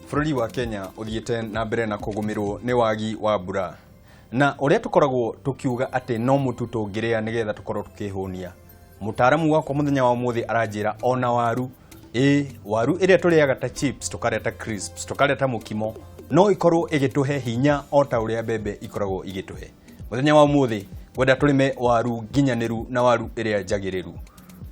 Bũrũri wa Kenya ũthiĩte na mbere na kũgũmĩrwo nĩ wagi wa mbura, na ũrĩa tũkoragwo tũkiuga atĩ no mũtu tũngĩrĩa nĩgetha tũkorwo tũkĩhũnia. Mũtaaramu wakwa mũthenya wa ũmũthĩ aranjĩra ona waru, ĩ waru ĩrĩa tũrĩaga ta chips, tũkarĩa ta crisps, tũkarĩa ta mũkimo, no ĩkorwo ĩgĩtũhe hinya o ta ũrĩa mbembe ikoragwo igĩtũhe. Mũthenya wa ũmũthĩ ngwenda tũrĩme waru nginyanĩru na waru ĩrĩa njagĩrĩru.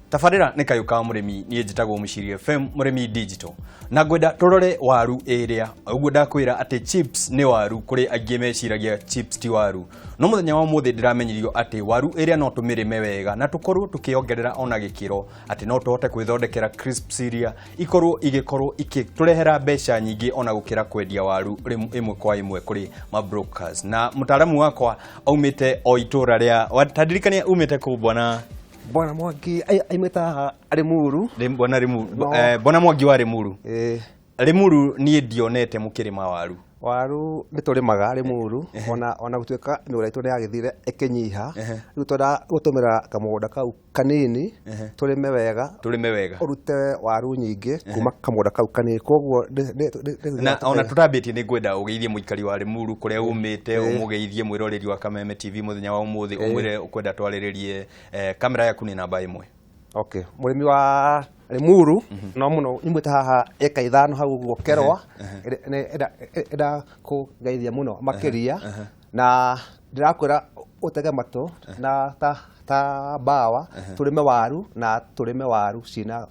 Tabarĩra nĩ Kayũ ka Mũrĩmi, niĩ njĩtagwo Mũciri FM Mũrĩmi Digital, na ngwenda tũrore waru ĩrĩa ũguo ndakwĩra atĩ chips nĩ waru. Kũrĩ aingĩ meciragia chips ti waru, no mũthenya wa ũmũthĩ ndĩramenyirio atĩ waru ĩrĩa no tũmĩrĩme wega na tũkorwo tũkĩongerera ona gĩkĩro atĩ no tũhote kwĩthondekera crisps iria ikorwo igĩkorwo ikĩtũrehera mbeca nyingĩ ona gũkĩra kwendia waru ĩmwe kwa ĩmwe kũrĩ ma brokers. Na mũtaaramu wakwa aumĩte o itũra rĩa tandirikania umĩte kũ, bwana? Bwana Mwangi aimĩte haha Limuru. Bwana Limuru. No. Bwana Mwangi wa Limuru. Ĩĩ. Limuru niĩ ndionete mũkĩrĩma waru. Waru nĩ tũrĩmaga Limuru, ona gũtuĩka mĩgũnda itũ nĩ yagĩthire ĩkĩnyiha. Rĩu twenda gũtũmĩra kamũgũnda kau kanini tũrĩme wega. Tũrĩme wega. Ũrute waru nyingĩ kuma kamũgũnda kau kanini, koguo Na ona tũtambĩtie, nĩ ngwenda ũgeithie mũikari wa Limuru kũrĩa umĩte, ũmũgeithie mwĩroreri wa Kameme TV mũthenya wa ũmũthĩ, ũmwĩre ũkwenda twarĩrĩrie. Kamera yaku nĩ namba 1. Okay, mũrĩmi wa Limuru no mũno nyumĩte haha eka 5 hau ũguo Kerwa, ĩnda kũgeithia mũno makĩria, na ndĩrakwĩra ũtege matũ na ta mbawa, tũrĩme waru na tũrĩme waru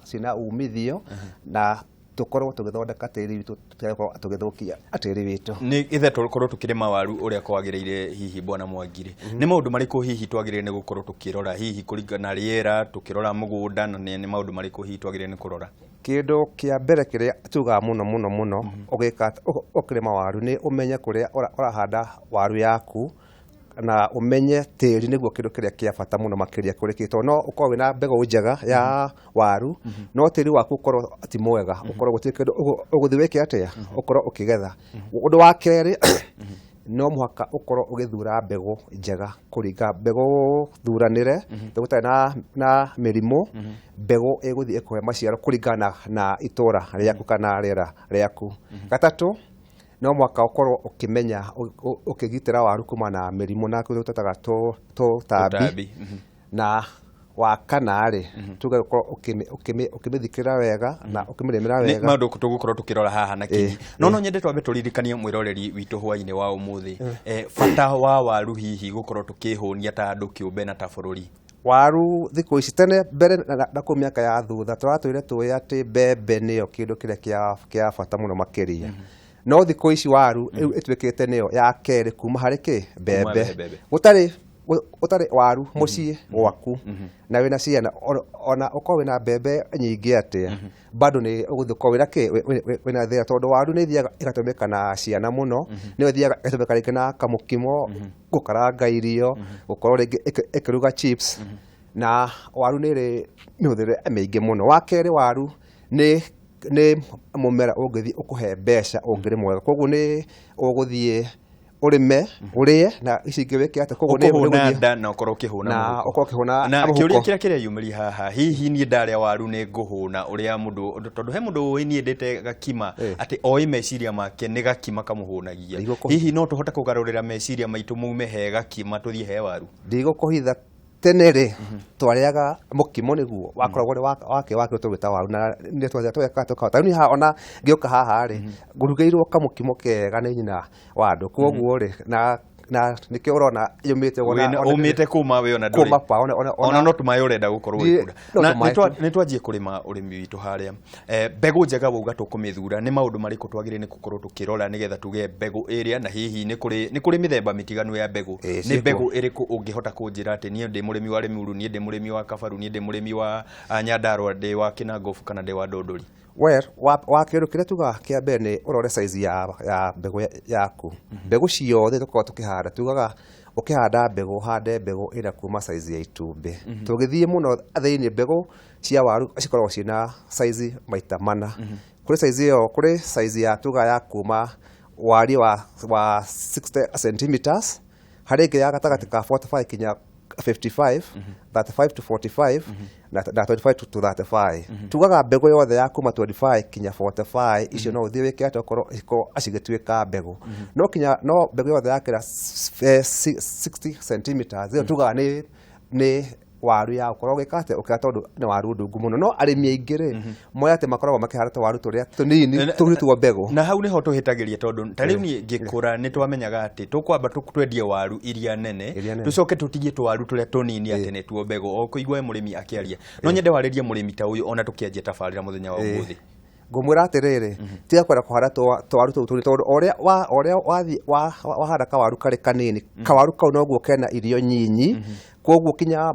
cina umithio na tũkorwo tũgĩthondeka tĩri witũ, tũtigagĩkorwo tũgĩthũkia tĩri witũ. Nĩ ithe tũkorwo tũkĩrĩma waru ũrĩa kwagĩrĩire, hihi bwana Mwangiri, nĩ maũndũ marĩkũ hihi twagĩrĩire nĩ gũkorwo tũkĩrora, hihi kũringana na rĩera, tũkĩrora mũgũnda, na nĩ maũndũ marĩkũ hihi twagĩrĩire nĩ kũrora? Kĩndũ kĩa mbere kĩrĩa tugaga mũno mũno mũno ũgĩka ũkĩrĩma waru nĩ ũmenye kũrĩa ũrahanda waru yaku na ũmenye tĩri nĩguo kĩndũ kĩrĩa kĩa bata mũno makĩria kũrĩ kĩ, tondũ no ũkorwo wĩna mbegũ njega ya waru, no tĩri waku ũkorwo ti mwega, ũkorwo gũtirĩ kĩndũ ũgũthiĩ wĩke atĩa ũkorwo ũkĩgetha. Ũndũ wa kerĩ, no mũhaka ũkorwo ũgĩthura mbegũ njega, kũringa mbegũ thuranĩre, mbegũ ĩtarĩ na mĩrimũ, mbegũ ĩgũthiĩ ĩkũhe maciaro kũringana na itũra rĩaku kana rĩera rĩaku. Gatatũ, no mũhaka ũkorwo ũkĩmenya ũkĩgitĩra waru kumana na mĩrimũ na kũrĩa tũtaga tũtambi. Tũtambi. Na wa kana rĩ, tuge ũkorwo ũkĩmĩthikĩra wega na ũkĩmĩrĩmĩra Nĩ wega. Maũndũ tũgũkorwo tũkĩrora haha na kinyi, no nyende twambe tũririkanie mwĩroreri witũ hwainĩ wa ũmũthĩ bata wa waru hihi gũkorwo tũkĩhũnia ta andũ kĩũmbe na ta bũrũri. Waru thikũ ici, tene mbere na kũu mĩaka ya thutha, tũratũire tũĩ atĩ mbembe nĩyo kĩndũ kĩrĩa kĩa bata mũno makĩria, no thikũ ici waru rĩu ĩtuĩkĩte nĩyo ya kerĩ kuma harĩ kĩ mbembe. Mbembe. Gũtarĩ waru mũciĩ gwaku na wĩna ciana, ona ũkorwo wĩna mbembe nyingĩ atĩa, bado nĩ ũgũthiĩ ũkorwo wĩna kĩ wĩna thĩna, tondũ waru nĩ ithiaga ĩgatũmĩka na ciana mũno, nĩyo ĩthiaga ĩgatũmĩka rĩngĩ na kamũkimo, gũkaranga irio, gũkorwo rĩngĩ ĩkĩruga chips, na waru nĩ ĩrĩ mĩhũthĩre mĩingĩ mũno. Wa kerĩ, waru nĩ mũmera ũngĩthiĩ ũkũhe mbeca ũngĩrĩmwo wega, koguo nĩ ũgũthiĩ ũrĩme, ũrĩe, na ici ingĩ wĩke atĩa, koguo nĩ Ũkũhũna ũgũthiĩ nda na ũkorwo ũkĩhũna na mũhuko. Ũkorwo ũkĩhũna Na mũhuko. Kĩũria kĩrĩa kĩreyumĩria haha, hihi niĩ ndarĩa waru nĩ ngũhũna ũrĩa mũndũ, tondũ he mũndũ ũĩ niĩ ndĩte gakima atĩ oĩ meciria make nĩ gakima kamũhũnagia? Hihi no tũhote kũgarũrĩra meciria maitũ maume he gakima tũthiĩ he waru? Ndigũkũhitha, tene rĩ, twarĩaga mũkimo nĩguo wakoragwo ũrĩ wake wake tũgĩta waru, na nĩ twathiaga tũgeka tũkahota. Rĩu niĩ haha ona ngĩũka haha rĩ, ngũrugĩirwo kamũkimo kega nĩ nyina wa andũ, koguo rĩ, na nĩkĩo ũrona yũmĩte ona Umĩte kuma we ona ndũrĩ Kuma pa ona ona no tũmaĩ ũrenda gũkorwo ũgĩkura. No Na tũmaĩ tu. Nĩ twanjie kũrĩma ũrĩmi witũ harĩa. Mbegũ njega wauga tũkũmĩthura, nĩ maũndũ marĩkũ twagĩrĩire nĩ gũkorwo tũkĩrora nĩgetha tuge mbegũ ĩrĩa, na hihi nĩ kũrĩ mĩthemba mĩtiganu ya mbegũ? Ĩĩ, Nĩ ciĩkuo. mbegũ ĩrĩkũ ũngĩhota kũnjĩra atĩ niĩ ndĩ mũrĩmi wa Limuru, niĩ ndĩ mũrĩmi wa Kabaru, niĩ ndĩ mũrĩmi wa Nyandarua, ndĩ wa Kinangofu kana ndĩ wa Ndũndũri? Well, wa kĩndũ kĩrĩa tugaga kĩa mbere nĩ ũrore size ya mbegũ yaku. Mbegũ ciothe tũkoragwo tũkĩhanda, tugaga ũkĩhanda mbegũ, ũhande mbegũ ĩrĩa kuma size ya itumbĩ. Tũgĩthiĩ mũno thĩinĩ, mbegũ cia waru cikoragwo ciĩna size maita mana. Kũrĩ size ĩyo, kũrĩ size ya tuga ya kuma wariĩ wa 60 centimeters, harĩ ĩngĩ ya gatagatĩ ka 45 kinya 55, 35 to 45 na 25 to 35. Tugaga mbegũ yothe ya kuma 25 kinya 45 icio no ũthiĩ wĩke atĩa, ũkorwo ikorwo cigĩtuĩka mbegũ. No kinya no mbegũ yothe yakĩra 60 centimeters, ĩyo tugaga nĩ waru ya ũkorwo ũgĩka atĩa, ũkĩra, tondũ nĩ waru ndungu mũno. No arĩmi aingĩ rĩ, moĩ atĩ makoragwo makĩhanda tũwaru tũrĩa tũnini tũrutwo mbegũ. Na hau niho tũhĩtagĩria, tondũ ta rĩu niĩ ngĩkũra nĩ twamenyaga atĩ tũkwamba twendie waru iria nene, Iria nene. tũcoke tũtigie tũwaru tũrĩa tũnini atĩ nĩtuo mbegũ. O kũigua mũrĩmi akĩaria, no nyende warĩrie mũrĩmi ta ũyũ ona tũkĩanjia tabarĩra mũthenya wa ũmũthĩ. Ngũmwĩra atĩrĩrĩ, tiga kwenda kũhanda tũwaru tũu tũnini, tondũ o ũrĩa wathiĩ wahanda kawaru karĩ kanini, kawaru kau noguo kena irio nyinyi. Koguo kinya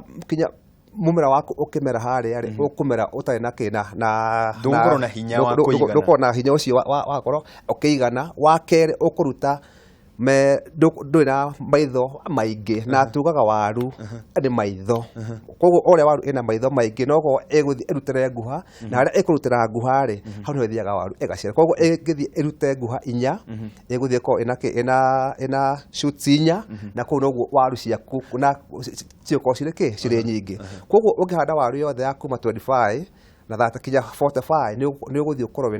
mũmera waku ũkĩmera harĩa rĩ, ũkũmera ũtarĩ na kĩ na Ndũgũkorwo na hinya wa kũigana. Ndũgũkorwo na hinya ũcio wa wakorwo ũkĩigana. Wa kerĩ, ũkũruta me ndũrĩ na maitho maingĩ, na tugaga waru nĩ maitho. Koguo ũrĩa waru ĩna maitho maingĩ, noguo ĩgũthiĩ ĩrutĩre nguha, na harĩa ĩkũrutĩra nguha rĩ, hau nĩho ĩthiaga waru ĩgaciara. Koguo ĩngĩthiĩ ĩrute nguha inya, ĩgũthiĩ ĩkorwo ĩna kĩ, ĩna shoots inya, na kũu noguo waru ciaku na cigũkorwo cirĩ kĩ, cirĩ nyingĩ. Koguo ũngĩhanda waru yothe ya kuma 25 na 30 kinya 45, nĩ ũgũthiĩ ũkorwo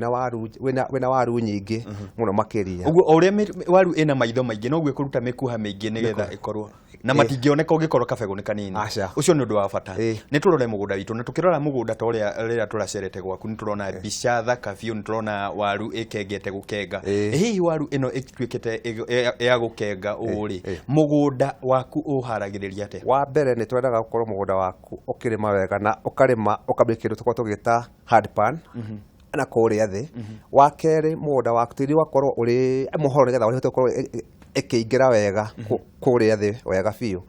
wĩna waru nyingĩ mũno makĩria. Ũguo o ũrĩa waru ĩna maitho maingĩ, noguo ĩkũruta mĩkuha mĩingĩ nĩgetha ĩkorwo na matingĩoneka ũngĩkorwo kabegũ nĩ kanini. Aca. Ũcio nĩ ũndũ wa bata. Nĩ tũrore mũgũnda witũ, na tũkĩrora mũgũnda ta ũrĩa rĩrĩa tũracerete gwaku, nĩ tũrona mbica thaka biũ, nĩ tũrona waru ĩkengete gũkenga. Hihi waru ĩno ĩtuĩkĩte ya gũkenga ũũ rĩ, mũgũnda waku ũharagĩrĩria atĩa? Wa mbere, nĩ twendaga gũkorwo mũgũnda waku ũkĩrĩma wega, na ũkarĩma ũkambia kĩndũ tũkoragwo tũgĩta hardpan na kũrĩa thĩ. Wa kerĩ, mũgũnda waku tĩri ũgakorwo ũrĩ mũhoro, nĩgetha ũhote gũkorwo ĩkĩingĩra wega kũrĩa thĩ wega biũ.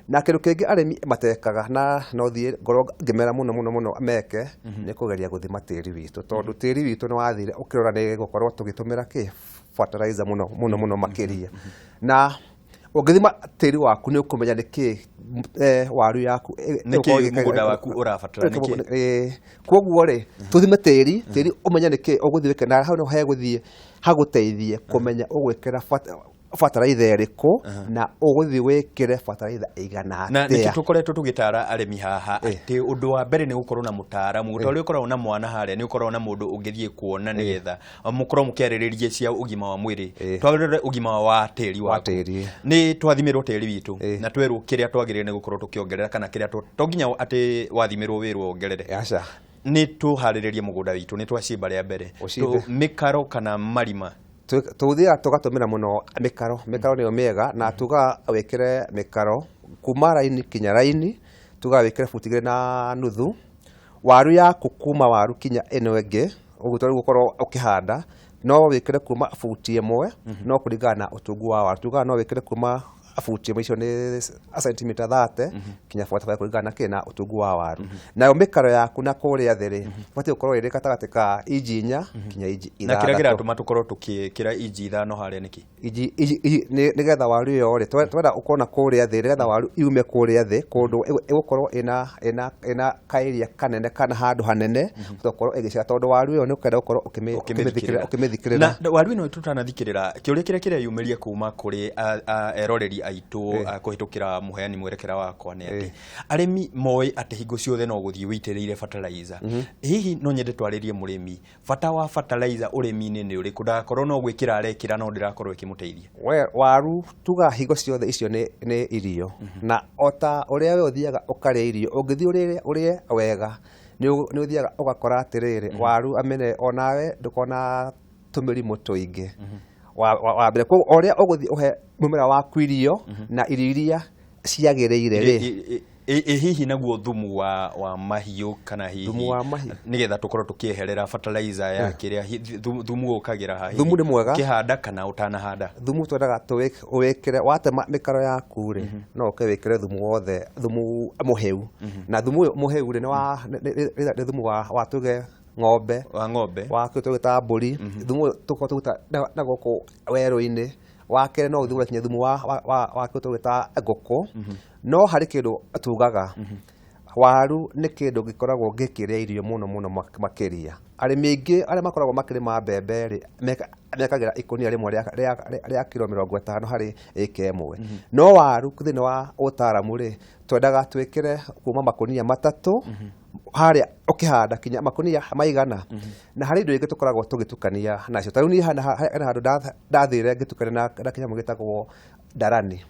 Na kĩndũ kĩngĩ arĩmi matekaga, na no thiĩ ngorwo ngĩmera mũno mũno mũno meke, nĩ kũgeria gũthima tĩri witũ, tondũ tĩri witũ nĩ wathire ũkĩrora nĩ gũkorwo tũgĩtũmĩra kĩ fertilizer mũno mũno mũno makĩria. Na ũngĩthima tĩri waku, nĩ ũkũmenya nĩ kĩ waru yaku Nĩ kĩ ĩgũkorwo mũgũnda waku ũrabatara, nĩ kĩ? Koguo rĩ, tũthime tĩri ũmenye nĩ kĩ ũgũthiĩ wĩke, na hau nĩho hegũthiĩ hagũteithie kũmenya ũgwĩkĩra bataraitha ĩrĩkũ na ũgũthiĩ wĩkĩre bataraitha ĩigana Na nĩkĩo atĩa. tũkoretwo tũgĩtara arĩmi haha atĩ ũndũ wa mbere nĩ gũkorwo na mũtaaramu, ta ũrĩa ũkoragwo na mwana harĩa, nĩ ũkoragwo na mũndũ ũngĩthiĩ kuona nĩgetha mũkorwo mũkĩarĩrĩria cia ũgima wa mwĩrĩ. Twarore ũgima wa tĩri wa waku. Tĩri. Nĩ twathimĩrwo tĩri witũ na twerwo kĩrĩa twagĩrĩire nĩ gũkorwo tũkĩongerera, kana kĩrĩa to nginya atĩ wathimĩrwo wĩrwo wongerere. Aca. Nĩ tũharĩrĩrie mũgũnda witũ, nĩ twacimba rĩa mbere. Ũcimbe. Mĩkaro kana marima? Tũthiaga tũgatũmĩra mũno mĩkaro. Mĩkaro nĩyo mĩega, na tugaga wĩkĩre mĩkaro kuma raini kinya raini, tugaga wĩkĩre buti 2.5 waru yaku kuma waru kinya ĩno ĩngĩ. Ũguo tondũ gũkorwo ũkĩhanda, no wĩkĩre kuma buti 1, no kũringana na ũtungu wa waru, tugaga no wĩkĩre kuma buti 1, icio nĩ sentimita 30 kinya 45, kũringana na kĩ, na ũtungu wa waru. Nayo mĩkaro yaku na kũrĩa thĩ rĩ, batiĩ gũkorwo ĩrĩ gatagatĩ ka inji 4 kinya inji Na kĩrĩa 6. kĩratũma tũkorwo tũkĩkĩra inji 5 harĩa nĩkĩ? Inji nĩgetha waru ĩyo rĩ, twenda ũkorwo na kũrĩa thĩ, nĩgetha waru yume kũrĩa thĩ kũndũ ĩgũkorwo ĩna kaĩria kanene kana handũ hanene gũkorwo ĩgĩciara, tondũ waru ĩyo nĩ ũkenda gũkorwo ũkĩmĩthikĩrĩra. Na waru ĩno tũtanathikĩrĩra, kĩũria kĩrĩa kĩreyumĩria kuma kũrĩ eroreri aitũ kũhĩtũkĩra mũheani mwerekera wakwa nĩ atĩ arĩmi moĩ atĩ hingo ciothe no gũthiĩ wĩitĩrĩire fertilizer. Hihi no nyende twarĩrie mũrĩmi bata wa fertilizer ũrĩmi-inĩ nĩ ũrĩkũ, ndagakorwo no gwĩkĩra arekĩra no ndĩrakorwo ĩkĩmũteithia? We waru tuga hingo ciothe icio nĩ irio, na ota ũrĩa we ũthiaga ũkarĩa irio, ũngĩthiĩ ũrĩe wega, nĩ ũthiaga ũgakora atĩrĩrĩ, waru amene onawe ndũkona tũmĩrimũ tũingĩ. Wa mbere, koguo o ũrĩa ũgũthiĩ ũhe mũmera waku irio na irio iria ciagĩrĩire rĩ. Ĩ hihi naguo thumu wa mahiũ kana hihi Thumu wa mahiũ. Nĩgetha tũkorwo tũkĩeherera fertilizer ya kĩrĩa thumu ũkagĩra ha hihi? Thumu nĩ mwega. Ũkĩhanda kana ũtanahanda? Thumu twendaga ũwĩkĩre watema mĩkaro yaku rĩ, no ũke wĩkĩre thumu wothe, thumu mũhĩu. Na thumu ũyũ mũhĩu rĩ, nĩ thumu wa tuge ng'ombe, wa ng'ombe, wa kĩu tũgĩtaga mbũri, thumu ũyũ tũkoragwo tũgĩta na gũkũ werũ-inĩ. Wa kerĩ, no ũthure kinya thumu wa kĩu tũgĩtaga ngũkũ. No harĩ kĩndũ tugaga Waru nĩ kĩndũ gĩkoragwo gĩkĩrĩa irio mũno mũno makĩria. Arĩmi aingĩ arĩa makoragwo makĩrĩma mbembe rĩ, mekagĩra ikũnia rĩmwe rĩa kiro 50 harĩ ĩka ĩmwe. No waru thĩinĩ wa ũtaaramu rĩ, twendaga twĩkĩre kuma makũnia 3 harĩa ũkĩhanda kinya makũnia maigana. Na harĩ indo ingĩ tũkoragwo tũgĩtukania nacio. Ta rĩu niĩ hena handũ ndathire ngĩtukania na kĩnyamũ gĩtagwo ndarani.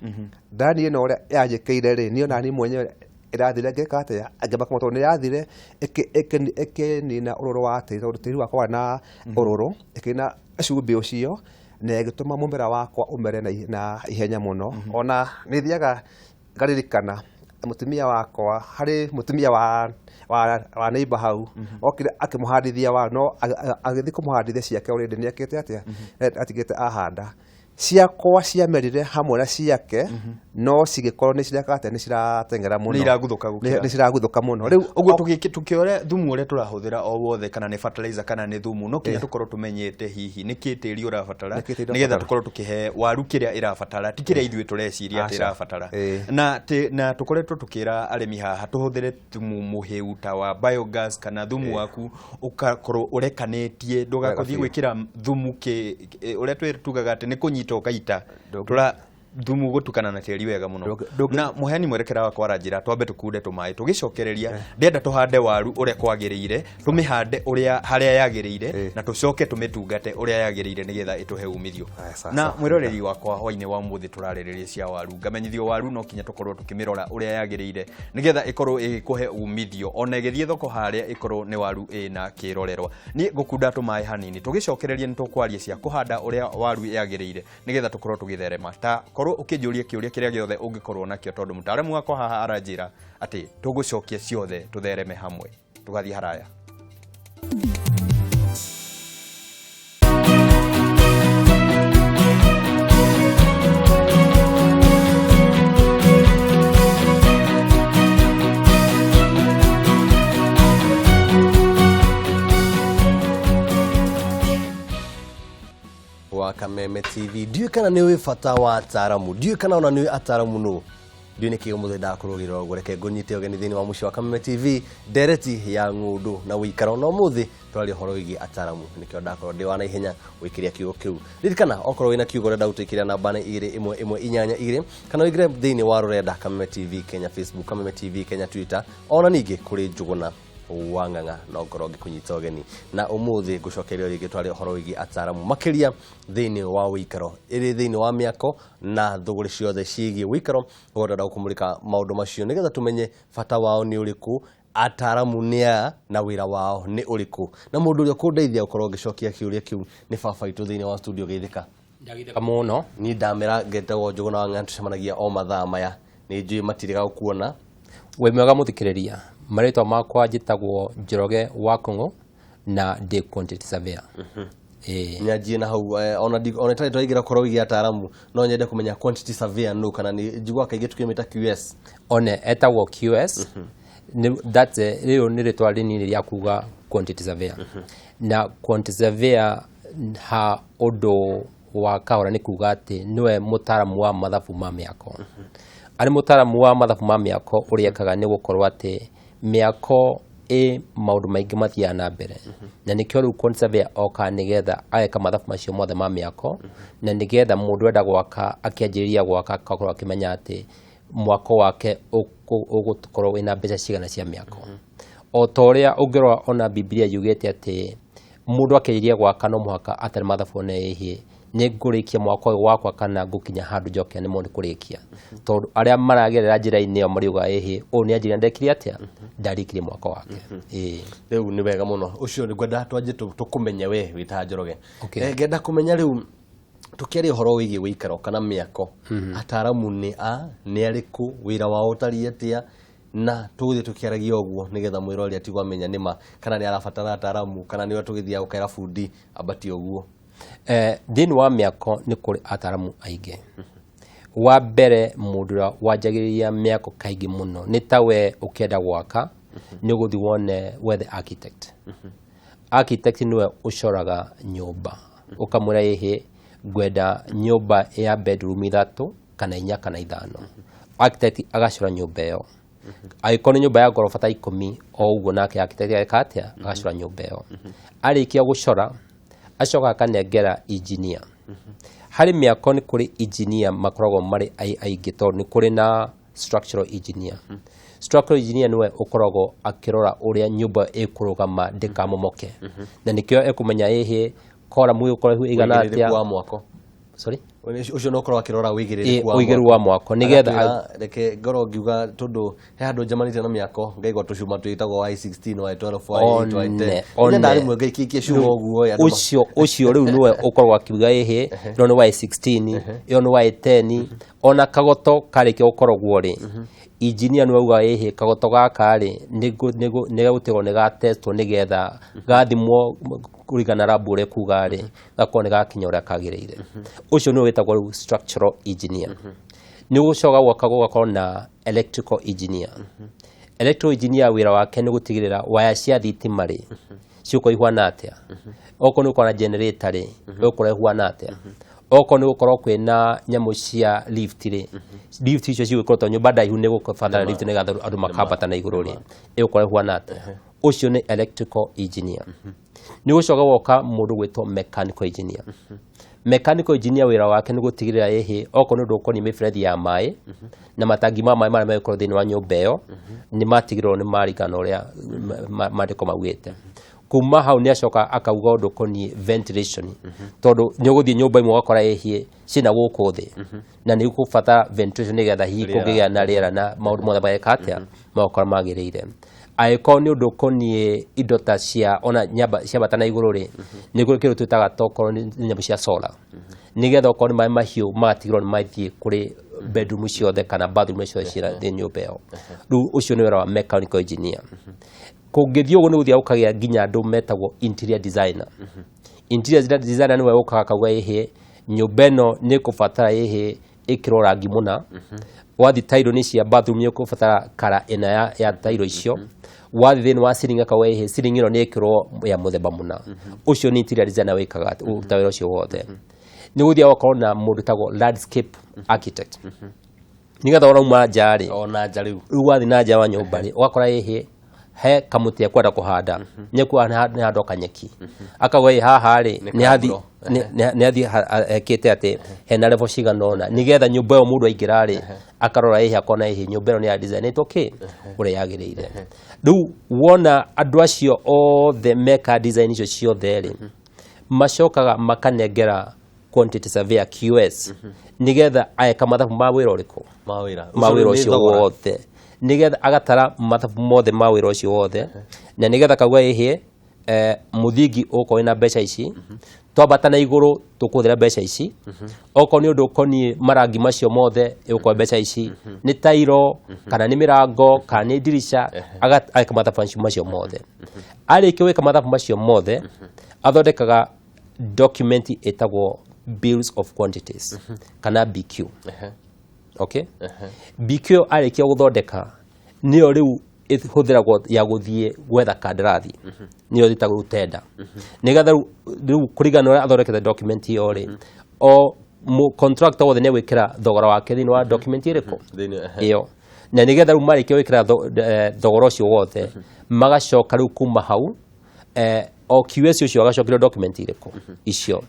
Ndarani ĩno ũrĩa yanjĩkĩire rĩ, niĩ ona niĩ mwenyewe ĩrathire ngĩka atĩa, ngĩmaka mũno tondũ nĩ yathire ĩkĩnina ũrũrũ wa tĩri, tondũ tĩri wakwa warĩ na ũrũrũ, ĩkĩnina cumbĩ ũcio na ĩgĩtũma mũmera wakwa ũmere na ihenya mũno. Ona nĩ thiaga ngaririkana mũtumia wakwa, harĩ mũtumia wa neighbor hau, okire akĩmũhandithia waru, no agĩthiĩ kũmũhandithia ciake already nĩ ekĩte atĩa, atigĩte ahanda. Ciakwa ciamerire hamwe na ciake, no cigĩkorwo nĩ cireka atĩa, nĩ cirateng'era mũno. Nĩ iraguthũka gũkĩra. Nĩ ciraguthũka mũno. Rĩu ũguo tũkĩoya thumu ũrĩa tũrahũthĩra o wothe, kana nĩ fertilizer kana nĩ thumu, no kinya tũkorwo tũmenyete hihi nĩ kĩ tĩri ũrabatara, Nĩ kĩ tĩri nĩgetha ũrabatara. tũkorwo tũkĩhe waru kĩrĩa ĩrabatara, ti kĩrĩa ithuĩ tũreciria atĩ ĩrabatara. Na tũkoretwo tũkĩra arĩmi haha tũhũthĩre thumu mũhĩu ta wa biogas kana thumu waku ũgakorwo ũrekanĩtie, ndũgakũthiĩ Wega biũ. gwĩkĩra thumu kĩ, ũrĩa tugaga atĩ nĩ kũnyita ũkaita. Tũra thumu gũtukana na tĩri wega mũno. Na mũheani mwerekera wakwa aranjĩra twambe tũkunde tũmaĩ tũgĩcokereria, ndĩrenda tũhande waru ũrĩa kwagĩrĩire, tũmĩhande ũrĩa harĩa yagĩrĩire, na tũcoke tũmĩtungate ũrĩa yagĩrĩire nĩgetha ĩtũhe umithio. Aya, sawa, Na sawa. mwĩroreri wakwa hwainĩ wa ũmũthĩ tũrarĩrĩria cia waru, ngamenyithio waru no kinya tũkorwo tũkĩmĩrora ũrĩa yagĩrĩire nĩgetha ĩkorwo ĩgĩkũhe umithio, ona ĩgĩthiĩ thoko harĩa ĩkorwo nĩ waru ĩna kĩrorerwa. Niĩ ngũkunda tũmaĩ hanini, tũgĩcokereria nĩ tũkwaria cia kũhanda ũrĩa waru yagĩrĩire nĩgetha tũkorwo tũgĩtherema. Ta korwo ũkĩnjũria kĩũria kĩrĩa gĩothe ũngĩkorwo nakĩo, tondũ mũtaaramu wakwa haha aranjĩra atĩ tũgũcokia ciothe tũthereme hamwe. Tũgathiĩ haraya. Wa Kameme TV, ndiũĩ kana nĩ ũĩ bata wa ataaramu, ndiũĩ kana ona nĩ ũĩ ataaramu nũ, ndiũĩ nĩkĩ ũmũthĩ ndakũrũgĩrĩra ũguo. Reke ngũnyite ũgeni thĩinĩ wa mũciĩ wa Kameme TV, ndereti ya ng'ũndũ na ũikaro. Na ũmũthĩ tũraria ũhoro wĩgiĩ ataaramu, nĩkĩo ndakorwo ndĩ wa naihenya gwĩkĩria kiugo kĩu. Ririkana okorwo wĩna kiugo ũrenda gũtwĩkĩrĩra namba nĩ igĩrĩ ĩmwe ĩmwe inyanya igĩrĩ, kana ũingĩre thĩinĩ wa rũrenda Kameme TV Kenya Facebook, Kameme TV Kenya Twitter, ona ningĩ kũrĩ Njũgũna wa Ng'ang'a, no ngorwo ngĩkũnyita ũgeni. Na ũmũthĩ ngũcokeria rĩngĩ twaria ũhoro wĩgiĩ ataaramu makĩria thĩinĩ wa ũikaro, ĩrĩ thĩinĩ wa mĩako na thũgũrĩ ciothe ciĩgiĩ ũikaro. Ũguo ndĩrenda gũkũmũrĩka maũndũ macio nĩgetha tũmenye bata wao nĩ ũrĩkũ, ataaramu nĩ aya na wĩra wao nĩ ũrĩkũ. Na mũndũ ũrĩa ũkũndeithia gũkorwo ngĩcokia kĩũria kĩu nĩ baba witũ thĩinĩ wa studio Geithĩka. Ndagĩtheka mũno. Niĩ ndamera ngetagwo Njũgũna wa Ng'ang'a, tũcemanagia o mathaa maya, nĩ njũĩ matirĩga gũkuona. Wĩ mwega mũthikĩrĩria, marĩtwa makwa njĩtagwo Njoroge wa Kũng'ũ na ndĩ quantity surveyor. Nyanjie na hau, ona ona itarĩ twaingĩra ũhoro wĩgiĩ ataaramu, no nyende kũmenya quantity surveyor nũ, kana nĩ njiguaga kaingĩ tũkĩmĩta QS. One etagwo QS. That's rĩu nĩ rĩtwa rĩnini rĩa kuga quantity surveyor. Na quantity surveyor ha ũndũ wa kahora nĩ kuga atĩ nĩwe mũtaaramu wa mathabu ma mĩako. Arĩ mũtaaramu wa mathabu ma mĩako, ũrĩa ekaga nĩ gũkorwo atĩ mĩako ĩ maũndũ maingĩ mathiaga na mbere. Na nĩkĩo rĩu quantity surveyor oka nĩgetha ageka mathabu macio mothe ma mĩako, na nĩgetha mũndũ enda gwaka akĩanjĩrĩria gwaka akakorwo akĩmenya atĩ mwako wake ũgũkorwo wĩna mbeca cigana cia mĩako. O ta ũrĩa ũngĩrora ona Bibilia yugĩte atĩ mũndũ akĩanjĩrĩria gwaka no mũhaka atarĩ mathabu one ĩhĩ, nĩ ngũrĩkia mwaka ũyũ wakwa kana ngũkinya handũ njoke nĩmo nĩ kũrĩkia. Tondũ arĩa maragerera njĩra-inĩ ĩyo mariuga ĩhĩ, ũyũ nĩ anjĩrire ndekire atĩa? Ndarĩkirie mwaka wake. Rĩu nĩ wega mũno. Ũcio nĩ ngwenda twanjie tũkũmenye we wĩ ta Njoroge. Ngenda kũmenya rĩu tũkĩaria ũhoro wĩgiĩ ũikaro kana mĩako, ataaramu nĩ a, nĩ arĩkũ, wĩra wao ũtariĩ atĩa, na tũgũthiĩ tũkĩaragia ũguo nĩgetha mwĩrori atigwo amenya nĩma kana nĩ arabatara ataaramu kana nĩ ũrĩa tũgĩthiaga gũkera bundi ambatie ũguo. Thĩinĩ wa mĩako nĩ kũrĩ ataaramu aingĩ. Wa mbere mũndũ ũrĩa wanjagĩrĩria mĩako kaingĩ mũno nĩ ta we ũkĩenda gwaka, nĩ ũgũthiĩ wone wethe architect. Architect nĩwe ũcoraga nyũmba, ũkamwĩra ĩhĩ ngwenda nyũmba ya bedroom 3 kana 4 kana 5. Architect agacora nyũmba ĩyo. Angĩkorwo nĩ nyũmba ya ngoroba ta 10 o ũguo, nake architect ageka atĩa? Agacora nyũmba ĩyo. Arĩkia gũcora, acoka akanengera engineer. Harĩ mĩako nĩ kũrĩ engineer makoragwo marĩ aingĩ, tondũ nĩ kũrĩ na structural engineer. Structural engineer nĩwe ũkoragwo akĩrora ũrĩa nyũmba ĩkũrũgama ndĩkamomoke, na nĩkĩo ekũmenya ĩhĩ column ĩgũkorwo ĩigana Ũigĩrĩrĩku atĩa. Wa mwako. Sorry? Ũcio no ũkorwo akĩrora ũigĩrĩrĩku wa Ũigĩrĩru wa mwako nĩgetha Agatwĩra, reke ngorwo ngiuga, tondũ he handũ njemanĩtie na mĩako ngaigua tũcuma twĩtagwo Y16, Y12, Y8, Y10. One. Nĩ ndarĩmwe ngaikikia cuma ũguo ĩ, andũ Ũcio rĩu nĩwe ũkoragwo akiuga ĩhĩ ĩno nĩ Y16, ĩyo nĩ Y10. Ona kagoto karĩkia gũkorogwo rĩ, engineer nĩwe ugaga ĩhĩ kagoto gaka rĩ nĩ gegũtigwo nĩ gatestwo, nĩgetha gathimwo kũringana na rabu ũrĩa kuga rĩ, gakorwo nĩ gakinya ũrĩa kagĩrĩire. Ũcio nĩwe wĩtagwo rĩu structural engineer. Nĩ gũcoka gwaka gũgakorwo na electrical engineer. Electrical engineer wĩra wake nĩ gũtigĩrĩra waya cia thitima rĩ ciũkorwo ihuana atĩa, okorwo nĩ gũkorwo na generator rĩ ĩgũkorwo ĩhuana atĩa, okorwo nĩ gũkorwo kwĩna nyamũ cia lift rĩ, lift icio cigũkorwo, tondũ nyũmba ndaihu nĩ gũbatara lift nĩgetha andũ makambata na igũrũ rĩ, ĩgũkorwo ĩhuana atĩa. Ũcio nĩ electrical engineer. Nĩ gũcoka goka mũndũ gwĩtwo mechanical engineer. Mechanical engineer wĩra wake nĩ gũtigĩrĩra ĩhĩ okorwo nĩ ũndũ ũkoniĩ mĩberethi ya maĩ na matangi ma maĩ marĩa megũkorwo thĩinĩ wa nyũmba ĩyo nĩ matigĩrĩrwo nĩ maringana na ũrĩa maandĩko maugĩte. Kuma hau nĩ acoka akauga ũndũ ũkoniĩ ventilation, tondũ nĩ ũgũthiĩ nyũmba imwe ũgakora ĩhĩ ciĩna gũkũ thĩ na nĩ ũkũbatara ventilation nĩgetha hihi Rĩera. kũngĩgĩa na rĩera na maũndũ mothe mageka atĩa, magakorwo magĩrĩire. Angĩkorwo nĩ ũndũ ũkoniĩ indo ta cia ona nyamba ciambata na igũrũ rĩ, nĩ kũrĩ kĩndũ twĩtaga tokorwo nĩ nyamũ cia solar, nĩgetha okorwo nĩ maĩ mahiũ magatigĩrwo nĩ mathiĩ kũrĩ bedroom ciothe kana bathroom ciothe ciĩ thĩinĩ nyũmba ĩyo. Rĩu ũcio nĩ wĩra wa mechanical engineer. Kũngĩthiĩ ũguo nĩ gũthiaga gũkagĩa nginya andũ metagwo interior designer. Interior designer nĩwe ũkaga akauga ĩhĩ nyũmba ĩno nĩ ĩkũbatara ĩhĩ ĩkĩrwo rangi mũna, wathiĩ tairo nĩ cia bathroom nĩ ũkũbatara kara ĩna ya tairo icio, wathiĩ thĩinĩ wa ceiling akauga ĩhĩ ceiling ĩno nĩ ĩkĩrwo ya mũthemba mũna. Ũcio nĩ interior designer wĩkaga ũruta wĩra ũcio wothe. Nĩ gũthiaga gũgakorwo na mũndũ ũtagwo landscape architect, nĩgetha ũrauma nja rĩ, ona nja rĩu, rĩu wathiĩ na nja wa nyũmba rĩ, ũgakora ĩhĩ he kamũtĩ ekwenda kũhanda, nĩ nĩ handũ kanyeki, akauga ĩ haha rĩ nĩ hathi kamburo. Nĩ athiĩ ekĩte atĩ hena level cigana ũna, nĩgetha nyũmba ĩyo mũndũ aingĩra rĩ akarora ĩhĩ akona ĩhĩ nyũmba ĩno nĩ ya design ĩtwo kĩ ũrĩa yagĩrĩire. Rĩu wona andũ acio othe meka design icio ciothe rĩ, macokaga makanengera quantity surveyor, QS, nĩgetha aeka mathabu ma wĩra ũrĩkũ, ma wĩra. Ma wĩra Ũcio nĩ ũcio thogora. wothe, nĩgetha agatara mathabu mothe ma wĩra ũcio wothe, na nĩgetha kauga ĩhĩ mũthingi ũgũkorwo wĩna mbeca ici, twambata na igũrũ tũkũhũthĩra mbeca ici, okorwo nĩ ũndũ ũkoniĩ marangi macio mothe ĩgũkorwo mbeca ici, nĩ tairo kana nĩ mĩrango kana nĩ ndirica, ageka mathabu macio mothe. Arĩkia gwĩka mathabu macio mothe, athondekaga document ĩtagwo bills of quantities kana BQ. Okay, BQ arĩkia gũthondeka nĩyo rĩu ĩhũthĩragwo ya gũthiĩ gwetha kandarathi, nĩyo ĩtagwo rĩu tender, nĩgetha rĩu kũringana na ũrĩa athondekete document ĩyo rĩ, o contractor wothe nĩ egwĩkĩra thogora wake thĩinĩ wa document ĩrĩkũ? Thĩinĩ, ehe. Ĩyo. Na nĩgetha rĩu marĩkia gwĩkĩra thogora ũcio wothe, magacoka rĩu kuma hau o QS ũcio agacokerio document irĩkũ icio,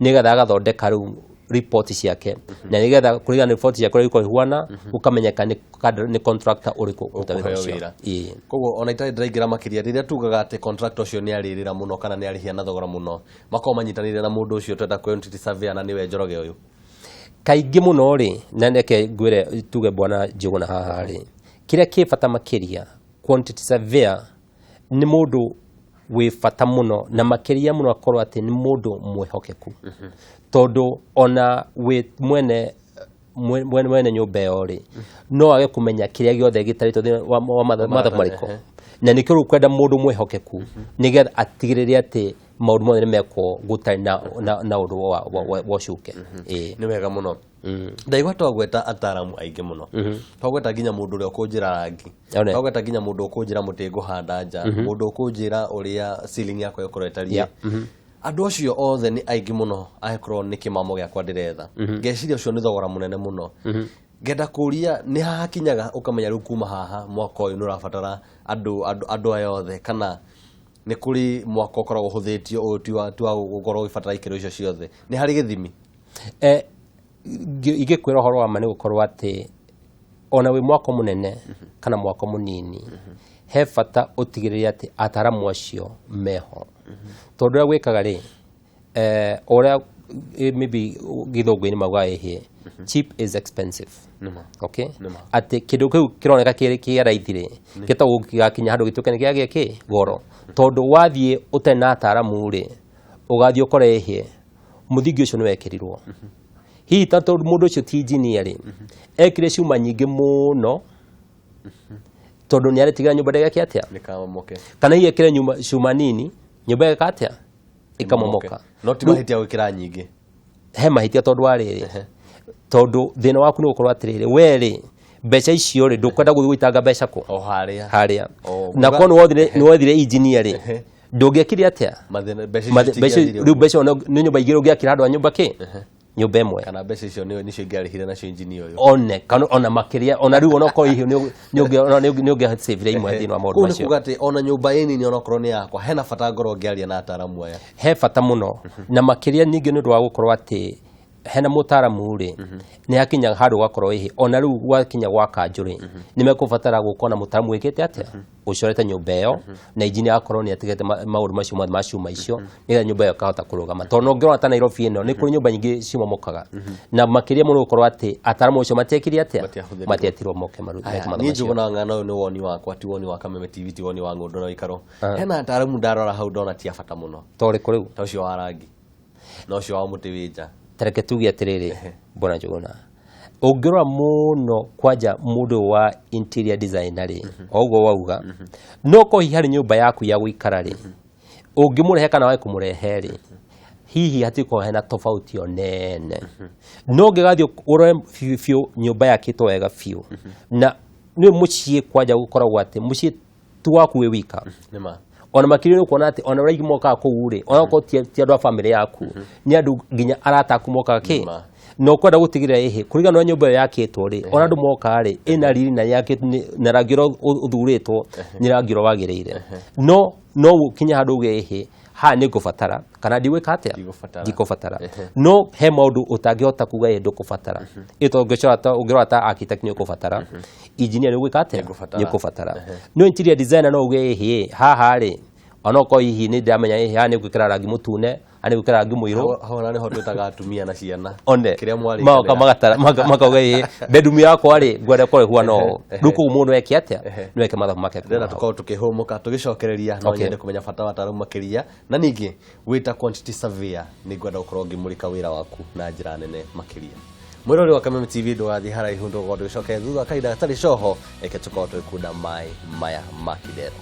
nĩgetha agathondeka rĩu report ciake, na nĩgetha kũringana na report ciake ũrĩa ikorwo ihuana, gũkamenyeka nĩ contractor ũrĩkũ ũkũruta wĩra Ũkũheo ũcio. wĩra. Ĩĩ. Koguo ona itarĩ ndĩraingĩra makĩria, rĩrĩa tugaga atĩ contractor ũcio nĩ arĩrĩra mũno kana nĩ arĩhia na thogora mũno, makoragwo manyitanĩire na mũndũ ũcio twenda quantity surveyor na nĩwe Njoroge ũyũ. Kaingĩ mũno rĩ, na reke ngwĩre, tuge bwana Njũgũna haha rĩ, kĩrĩa kĩ bata makĩria, quantity surveyor nĩ mũndũ wĩ bata mũno, na makĩria mũno akorwo atĩ nĩ mũndũ mwĩhokeku, tondũ ona wĩ mwene nyũmba ĩyo rĩ, no age kũmenya kĩrĩa gĩothe gĩtarĩtwo thĩinĩ wa mathabu marĩkũ, na nĩkĩo rĩu kwenda mũndũ mwĩhokeku, nĩgetha atigĩrĩre atĩ maũndũ mothe nĩ mekwo gũtarĩ na ũndũ wa ũcuke. Ĩĩ. Nĩ wega mũno. Ndaigua twagweta ataramu aingĩ mũno, twagweta nginya mũndũ ũrĩa ũkũnjĩra rangi, One. twagweta nginya mũndũ ũkũnjĩra mũtĩ ngũhanda nja, mũndũ ũkũnjĩra ũrĩa ceiling yakwa ĩgũkorwo ĩtariĩ. Andũ acio othe nĩ aingĩ mũno, angĩkorwo nĩ kĩmamo gĩakwa ndĩretha, ngeciria ũcio nĩ thogora mũnene mũno. Ngenda kũria nĩ haha kinyaga ũkamenya rĩu kuma haha mwaka ũyũ nĩ ũrabatara andũ aya othe, kana nĩ kũrĩ mwaka ũkoragwo ũhũthĩtio ũyũ ti wa gũkorwo ũgĩbatara ikĩro icio ciothe, nĩ harĩ gĩthimi? Ingĩkwĩra ũhoro wa ma nĩ gũkorwo atĩ ona wĩ mwako mũnene kana mwako mũnini, he bata ũtigĩrĩre atĩ ataaramu acio meho, tondũ ũrĩa gwĩkaga rĩ, ũrĩa maybe gĩthũngũ-inĩ maugaga ĩhĩ, cheap is expensive. Okay, atĩ kĩndũ kĩu kĩroneka kĩrĩ kĩa raithi rĩ, gĩtagwo gĩgakinya handũ gĩtuĩke nĩ kĩagĩa kĩ goro, tondũ wathiĩ ũtarĩ na ataaramu rĩ, ũgathiĩ ũkore ĩhĩ mũthingi ũcio nĩ wekĩrirwo hihi ta tondũ mũndũ ũcio ti engineer rĩ, ekire cuma nyingĩ mũno tondũ nĩ aretigĩra nyũmba ndĩgeke atĩa, nĩkamomoke, kana hihi ekire nyũmba cuma nini, nyũmba ĩgeka atĩa, ĩkamomoka. No ti mahĩtia gwĩkĩra nyingĩ? He mahĩtia, tondũ wa rĩrĩ, tondũ thĩna waku nĩ gũkorwo atĩrĩrĩ, we rĩ, mbeca icio rĩ, ndũkwenda gũthiĩ gũitanga mbeca kũ o harĩa harĩa O, na korwo nĩ wethire engineer rĩ, ndũngĩekire atĩa? Mathĩna mbeca icio mbeca citingĩathire. Rĩu mbeca ona nĩ nyũmba igĩrĩ ũngĩakĩra handũ ha nyũmba kĩ nyũmba ĩmwe. Kana mbeca icio nĩcio ingĩarĩhire nacio injinia ũyũ. One kana ona makĩria, ona rĩu onokorwo hihi nĩ ũngĩacĩvire imwe thĩinĩ wa maũndũ Kũu nĩ macio. kuga atĩ ona nyũmba ĩ nini, onokorwo nĩ yakwa, hena bata ngorwo ngĩaria na ataaramu aya. He bata mũno, na makĩria ningĩ nĩ ũndũ wa gũkorwo atĩ hena mũtaaramu rĩ, nĩ hakinya handũ ũgakorwo ĩhĩ ona rĩu gwakinya gwa kanjũ rĩ, nĩ mekũbatara gũkorwo na mũtaaramu wĩkĩte atĩa, ũcorete nyũmba ĩyo, na injinia akorwo nĩ atigĩte maũndũ macio mothe ma cuma icio, nĩgetha nyũmba ĩyo ĩkahota kũrũgama, tondũ no ũngĩrora ta Nairobi ĩno, nĩ kũrĩ nyũmba nyingĩ cimomokaga, na makĩria mũno gũkorwo atĩ ataaramu acio matiekire atĩa? Matiahũthĩrirwo. Matietirwo moke meke mathomo niĩ macio. Njũgũna ng'ano ũyũ nĩ woni wakwa, ti woni wa Kameme TV, ti woni wa Ng'ũndũ na Ũikaro. Hena ataaramu ndarora hau ndona ti a bata mũno. Ta ũrĩkũ rĩu? Ta ũcio wa rangi na ũcio wa mũtĩ wĩ nja. Tareke tuge atĩrĩrĩ, bwana Njũgũna, ũngĩrora mũno kwanja mũndũ wa interior designer rĩ, o ũguo wauga, no korwo hihi harĩ nyũmba yaku ya gũikara rĩ, ũngĩmũrehe kana wage kũmũrehe rĩ, hihi hatikorwo hena tofauti yo nene. No ũngĩgathiĩ ũrore biũ biũ nyũmba yakĩtwo wega biũ, na nĩ mũciĩ kwanja gũkoragwo atĩ mũciĩ ti waku wĩ wika. Nĩma. Ona makĩria nĩ ũkuona atĩ ona arĩa aingĩ mokaga kũu rĩ, ona okorwo ti andũ a bamĩrĩ yaku, nĩ andũ nginya arata aku mokaga kĩ Nĩma. Na ũkwenda gũtigĩrĩra ĩhĩ kũringana na nyũmba ĩyo yakĩtwo rĩ, ona andũ moka rĩ, ĩna riri na yakĩtwo na rangi ũrĩa ũthurĩtwo nĩ rangi ũrĩa wagĩrĩire. No no ũkinye handũ uge ĩhĩ haha nĩ ngũbatara kana ndigwĩka atĩa? Ndigũbatara. Ndikũbatara. No he maũndũ ũtangĩhota kuga ĩ ndũkũbatara, ĩ tondũ ũngĩcora ta ũngĩrora ta architect nĩ ũkũbatara, engineer nĩ ũgwĩka atĩa? Nĩngũbatara. Nĩ ũkũbatara. No interior designer no uge ĩhĩ haha rĩ, onokorwo hihi nĩ ndĩramenya ĩhĩ haha nĩ ngwĩkĩra rangi mũtune, haha nĩ ngwĩkĩra rangi mũirũ. Hau ona nĩho twĩtaga atumia na ciana One kĩrĩa mwarĩkanĩra. Magoka magatara makauga ĩ bedroom yakwa rĩ, ngwenda ĩkorwo ĩhuana ũũ. Rĩu koguo mũndũ eke atĩa, no eke mathabu make ndĩrenda kuma hau. tũkorwo tũkĩhũmũka tũgĩcokereria no nyende kũmenya bata wa ataaramu makĩria, na ningĩ wĩta quantity surveyor nĩ ngwenda gũkorwo ngĩmũrĩka wĩra waku na njĩra nene makĩria. Mwĩrori wa Kameme TV, ndũgathiĩ haraihu, ndũgũkorwo tũgĩcokeria thutha wa kahinda gatarĩ coho. Reke tũkorwo tũgĩkunda maĩ maya ma kidero.